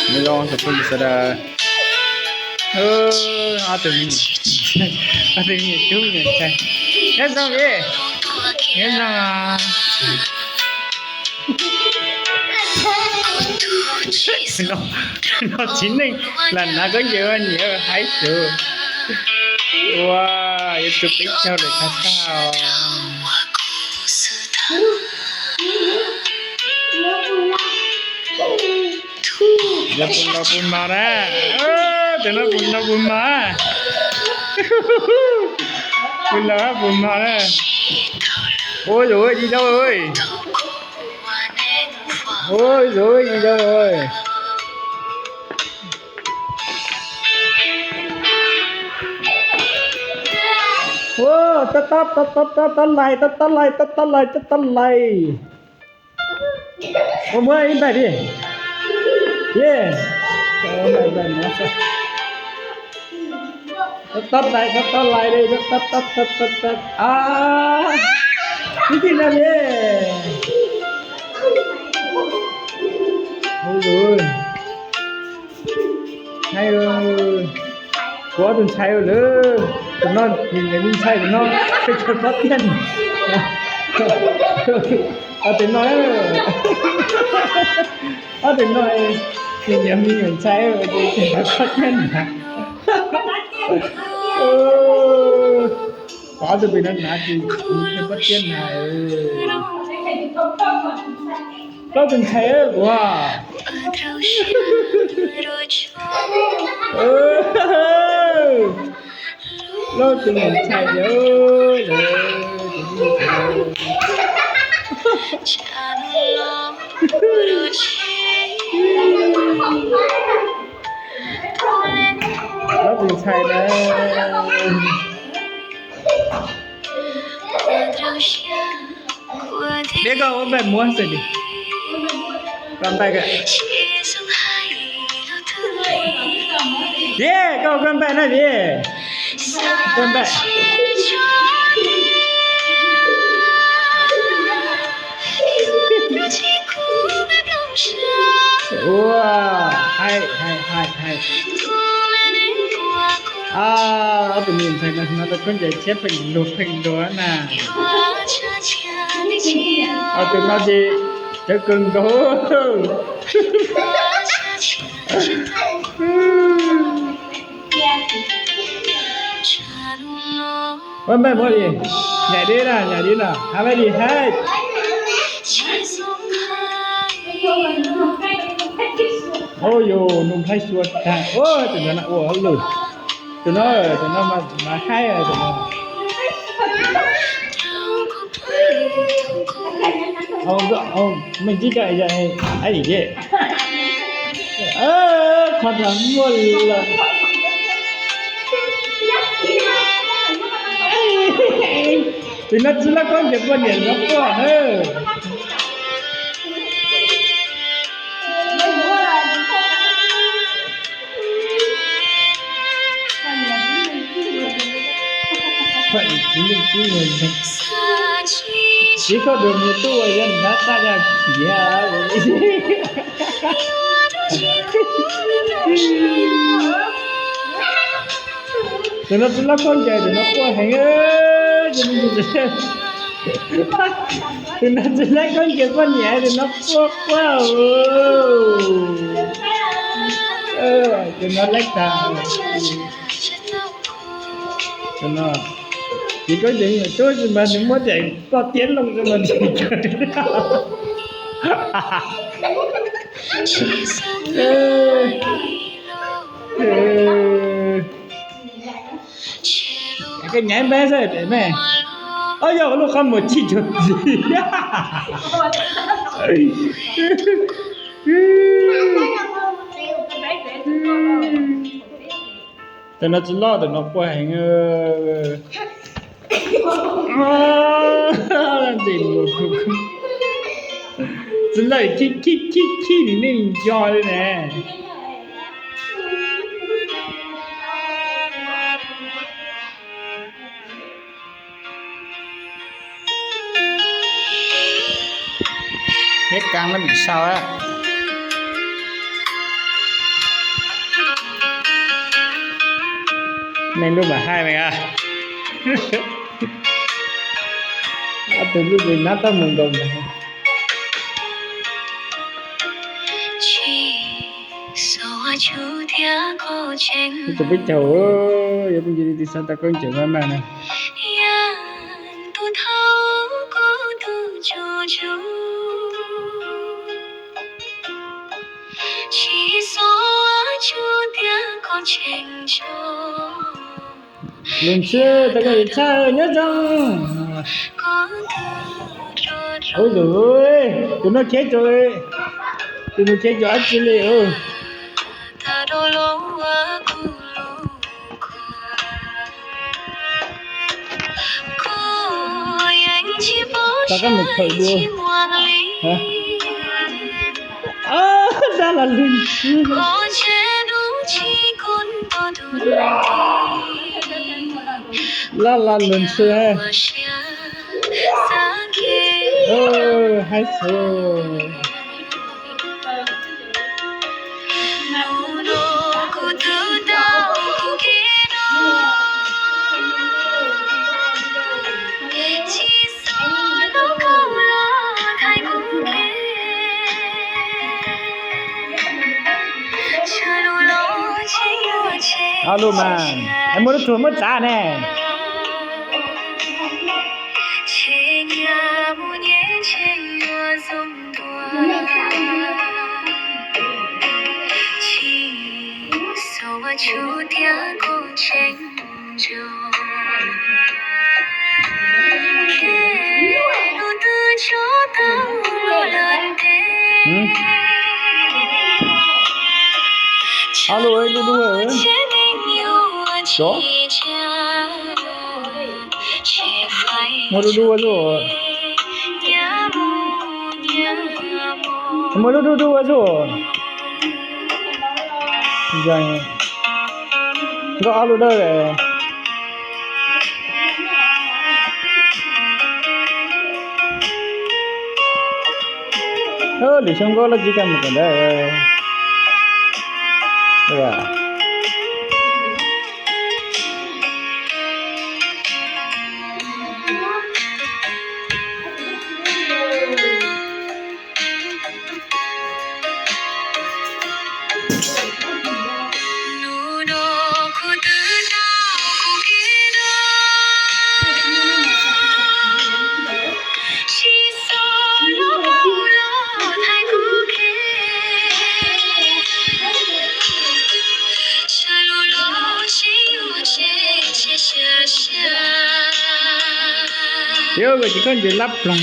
Nyob zoo tsoom phooj ywg sawv daws. Ob tug me nyuam, ob tug me nyuam tub me nyuam ntxhais. Nyob zoo vim, nyob zoo. No txiv neej lam hnav khaub ncaws ua niam haib xwb. Ua, yuav tsum peb caug lawm tag tag os. Yog puas laus puas mos na. Tus no puas laus puas mos. Puas laus puas mos na. Ua, yus ib zaug. Ua, yus ib zaug. Ua, tab tab tab tab tab lais, tab tab lais, tab tab lais, tab tab lais. Ua, muab ib npaim di. Ye. Tab tab lais, tab tab lais li, tab tab tab tab tab. A, ib tij no li. Ua, ntshai, kuv ob tug ntxhais lawm. Tus no nyiam nyiam me ntxhais tus no, peb caug pob tiaj. Ob tug no, ob tug no nyiam nyiam me nyuam ntxhais, peb caug pob tiaj na. Ob tug pem no hnav ces peb caug pob tiaj na. Plaub tus ntxhais kuv. Plaub tus ntxhais lawm. Plaub tus ntxhais na. Dib, koj ua npaim muab xwb dib. Koj npaim, dib, koj ua koj npaim na dib. Koj npaim. Ua, hais hais hais hais. A, ob tug me ntxhais no hnov tau khaub ncaws tshiab pheej luag pheej luag na. Ob tug no ces cawv kawg nkaus. Ua npaim muab li, nyam dib na, nyam dib na, hais li hais. Au yus, nug nplhaib xyuas tag. Ua, tus no na ua lus. Tus no, tus no mas haib tus no. Au, me ntsis koj haib li. Qhov ntawd muaj lawm. Tus no tsis laj khaub ncaws poj niam no quaj na. Txiv koj dua mus tub ua yog nrab taj yog khiav. Tus no tsis laj khaub ncaws, tus no quaj heev. Tus no tsis laj khaub ncaws poj niam, tus no quaj quaj. Tus no laib tag. Tus no tsis khaub ncaws, tub tsis mas nws muab tias koj tiab loo tsis mas nws Koj nyav npab xwb me. Ob yog lub qhov muag chij cuag txiv. Tus no tsis loj, tus no quaj heev. Tsis loj, khib khib khib nws neej nco li ne. Peb kaav no vim sau a. Neeg lub mas haib mas a. Ob tug lub nab tab mus nkaus ntag. Tus peb caug, yog peb cia li tig xav tau koob ntsees maj maj na. Lug ntxhw, tau koj tshaj nyob zoo. Ub, tus no khiav rau, tus no khiav rau dab tsi li. Tau koj mus khawm dua. Dab Laj Lug Ntxhw. Laj Laj Lug Ntxhw. Haib xwb. Ob lub mas, es muaj lub tsuag muab txav ne. Ob lub, ib lub dub. Muaj lub dub ua zuj. Muaj lub dub dub ua zuj. Nkauj ob lub dawb. Lwm xyoo nkauj loj tsis kaj mus kom ntawd. Yuav ua tsis koj ntses lab ploog.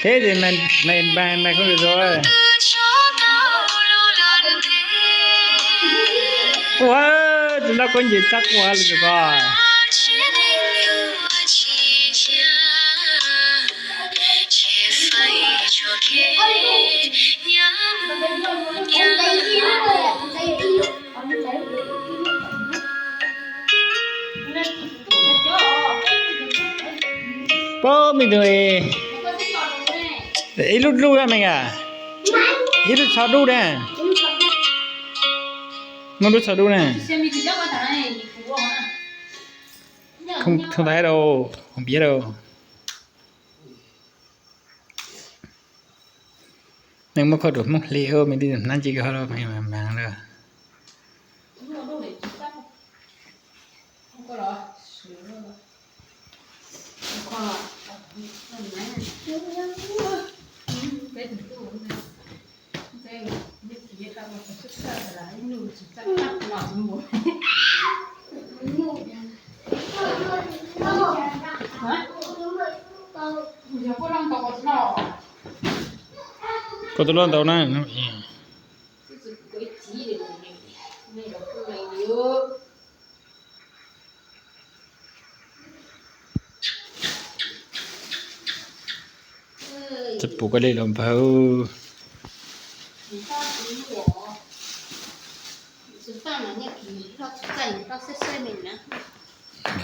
Thế thì mày, mày, mày, mày không được rồi. Ua, tsis noj koob ntses txab quaj li ko. Paub me ntxhais, ib lub dub me a, ib lub tsho dub na, muaj lub tsho dub na. Không thấy đâu, không biết đâu. Nws muab koj rau Hmoob Hli me ntxhais, hnab ntsis koj ho rau me mas lawm. Koj tus loj ntau na. Tsis pum koj li los npawg.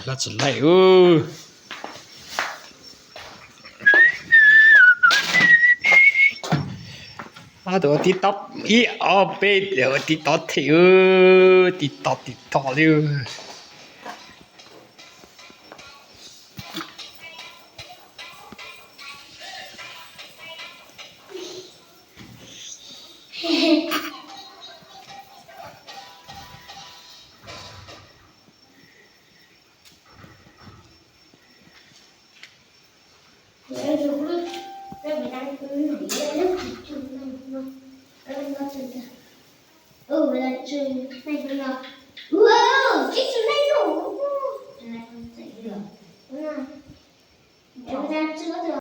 Los tsis laij. Ob tug ua tib tob, ib ob peb ua tib tob thiab, tib tob tib tob li.